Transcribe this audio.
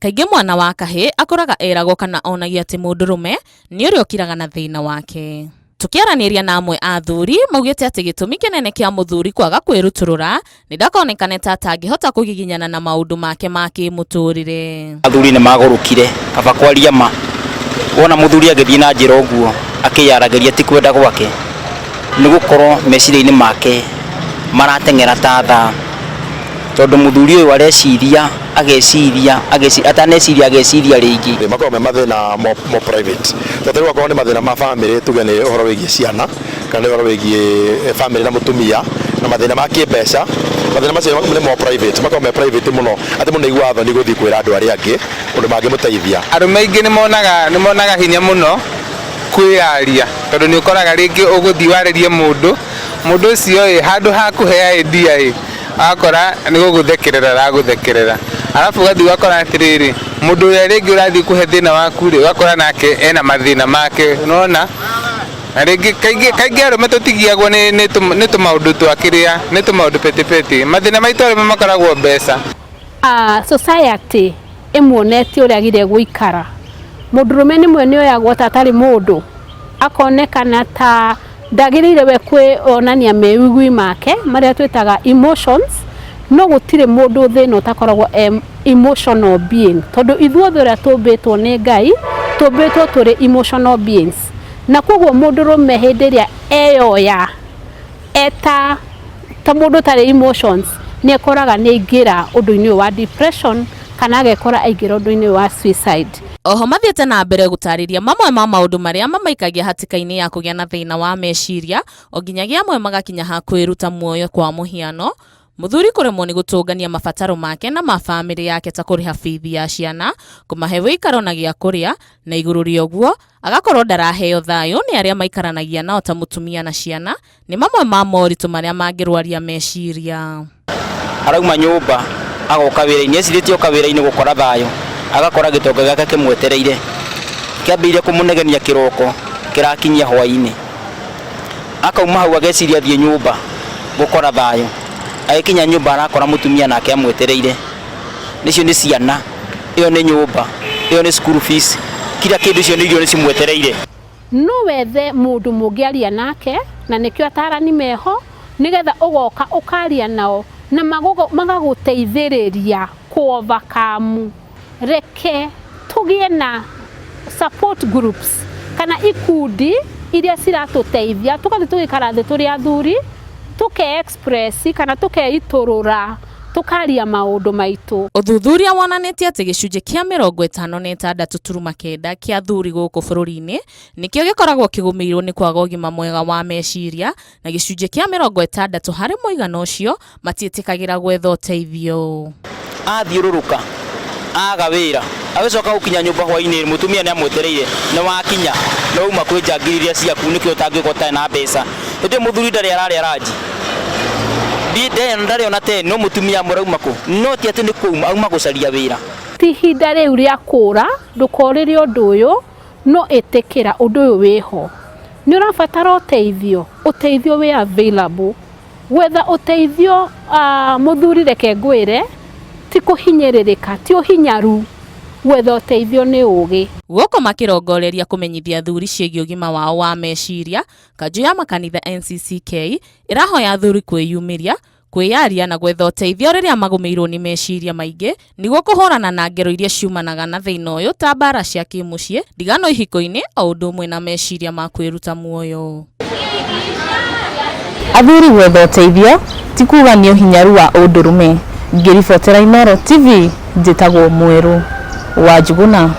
Kaingĩ mwana wa kahĩĩ akũraga eragwo kana onagio atĩ mũndũrũme nĩ ũrĩa ũkiraga na thĩna wake. Tũkĩaranĩria na amwe a athuri, maugĩte atĩ gĩtũmi kĩnene kĩa mũthuri kwaga kwĩrutũrũra nĩ ndakonekane ta atangĩhota kũgiginyana na maũndũ make ma kĩmũtũrĩre. Athuri nĩ magũrũkire, kaba kwaria ma. Wona mũthuri agĩthiĩ na njĩra ũguo akĩyaragĩria ti kwenda gwake, nĩ gũkorwo meciria-inĩ make marateng'era ta thaa. Tondũ mũthuri ũyũ areciria, ageciria, ageciria, ataneciria ageciria rĩngĩ. Makoragwo me mathĩna more private. Tondũ ta rĩu akorwo nĩ mathĩna ma bamĩrĩ tuge nĩ ũhoro wĩgiĩ ciana kana nĩ ũhoro wĩgiĩ bamĩrĩ na mũtumia na mathĩna ma kĩmbeca, mathĩna macio nĩ more private, makoragwo me private mũno atĩ mũndũ nĩ aiguaga thoni gũthiĩ kwĩra andũ arĩa angĩ ũndũ mangĩmũteithia. Arũme aingĩ nĩ monaga hinya mũno kwĩyaria tondũ nĩ ũkoraga rĩngĩ ũgũthiĩ warĩrie mũndũ, mũndũ ũcio ĩ handũ ha kũhe idea ĩ, ũgakora nĩ gũgũthekerera aragũthekerera. Arabu ũgathiĩ ũgakora atĩrĩrĩ, mũndũ ũrĩa rĩngĩ ũrathiĩ kũhe thĩna waku rĩ, ũgakora nake ena mathĩna make, nĩwona? Na rĩngĩ kaingĩ kaingĩ arũme tũtigiagwo nĩ tũmaũndũ twa kĩrĩa, nĩ tũmaũndũ petty petty. Mathĩna maitũ arũme makoragwo mbeca. Society ĩmuonetie ũrĩa agĩrĩire gũikara. Mũndũrũme rĩmwe nĩ oyagwo ta atarĩ mũndũ, akonekana ta ndagĩrĩire we kwĩonania mewĩigwi make marĩa twĩtaga emotions, no gũtirĩ mũndũ thĩ ĩno ũtakoragwo e emotional being, tondũ ithuothe ũrĩa tũmbĩtwo nĩ Ngai, tũmbĩtwo tũrĩ emotional beings. Na koguo mũndũrũme hĩndĩ ĩrĩa eyoya eta ta mũndũ ũtarĩ emotions, nĩ ekoraga nĩ aingĩra ũndũ-inĩ ũyũ wa depression kana agekora aingĩra ũndũ-inĩ ũyũ wa suicide. Oho mathiĩte na mbere gũtarĩria mamwe ma maũndũ marĩa mamaikagia hatĩka-inĩ ya kũgĩa na thĩna wa meciria, o nginyagia amwe magakinya ha kwĩruta muoyo kwa mũhiano, mũthuri kũremwo nĩ gũtũngania mabataro make na ma bamĩrĩ yake ta kũrĩha bithi ya ciana, kũmahe wĩikaro na gĩa kũrĩa, na igũrũ rĩa ũguo, agakorwo ndaraheo thayũ nĩ arĩa maikaranagia nao ta mũtumia na ciana, nĩ mamwe ma moritũ marĩa mangĩrwaria meciria. Arauma nyũmba agoka wĩra-inĩ, ecirĩtie oka wĩra-inĩ gũkora thayũ, agakora gĩtonga gĩake kĩmwetereire, kĩambĩrĩirie kũmũnegenia kĩroko kĩrakinyia hwaĩ-inĩ. Akauma hau ageciria athiĩ nyũmba gũkora thayũ, agĩkinya nyũmba arakora mũtumia nake amwetereire. Icio nĩ ciana, ĩyo nĩ nyũmba, ĩyo nĩ school fees, kila kĩndũ icio nĩ irio nĩ cimwetereire. No wethe mũndũ mũngĩaria nake, na nĩkĩo atarani meho, nĩgetha ũgoka ũkaria nao na magagũteithĩrĩria kũ overcome. Reke tũgĩe na support groups kana ikundi iria ciratũteithia, tũgathiĩ tũgĩikara thĩ tũrĩ athuri, tũke express kana tũkeitũrũra, tũkaria maũndũ maitũ. Ũthuthuria wonanĩtie atĩ gĩcunjĩ kĩa 56.9 kĩa athuri gũkũ bũrũri-inĩ nĩkĩo gĩkoragwo kĩgũmĩirwo nĩ kwaga ũgima mwega wa meciria, na gĩcunjĩ kĩa 60 harĩ mũigana ũcio matiĩtĩkagĩra gwetha ũteithio. Athiũrũrũka aga wĩra, agĩcoka gũkinya nyũmba hwaĩ-inĩ mũtumia nĩ amwetereire, nĩ wakinya, nĩ wauma kwĩ njangiri iria ciaku nĩkĩo ũtangĩũka ũtarĩ na mbeca. Hĩndĩ ĩyo mũthuri ndarĩ ararĩa ranji, ndarĩ ona 10, no mũtumia amũrauma kũ? No ti atĩ nĩ kũuma, auma gũcaria wĩra. Ti ihinda rĩu rĩa kũra, ndũkorĩre ũndũ ũyũ, no ĩtĩkĩra ũndũ ũyũ wĩho. Nĩ ũrabatara ũteithio, ũteithio wĩ available. Gwetha ũteithio mũthuri reke ngwĩre, ti kũhinyĩrĩrĩka, ti ũhinyaru, gwetha ũteithio nĩ ũgĩ. Gũkũ makĩrongoreria kũmenyithia athuri ciĩgiĩ ũgima wao wa meciria, kanjũ ya makanitha NCCK ĩrahoya athuri kwĩyumĩria, kwĩyaria na gwetha ũteithio rĩrĩa magũmĩirwo nĩ meciria maingĩ nĩguo kũhũrana na ngero iria ciumanaga na thĩna ũyũ ta mbara cia kĩmũciĩ, ndigano ihiko-inĩ o ũndũ ũmwe na meciria ma kwĩruta muoyo. Athuri gwetha ũteithio ti kuga nĩ ũhinyaru wa ũndũrũme. Ngĩribotera Inooro TV, njĩtagwo Mwerũ wa Njuguna.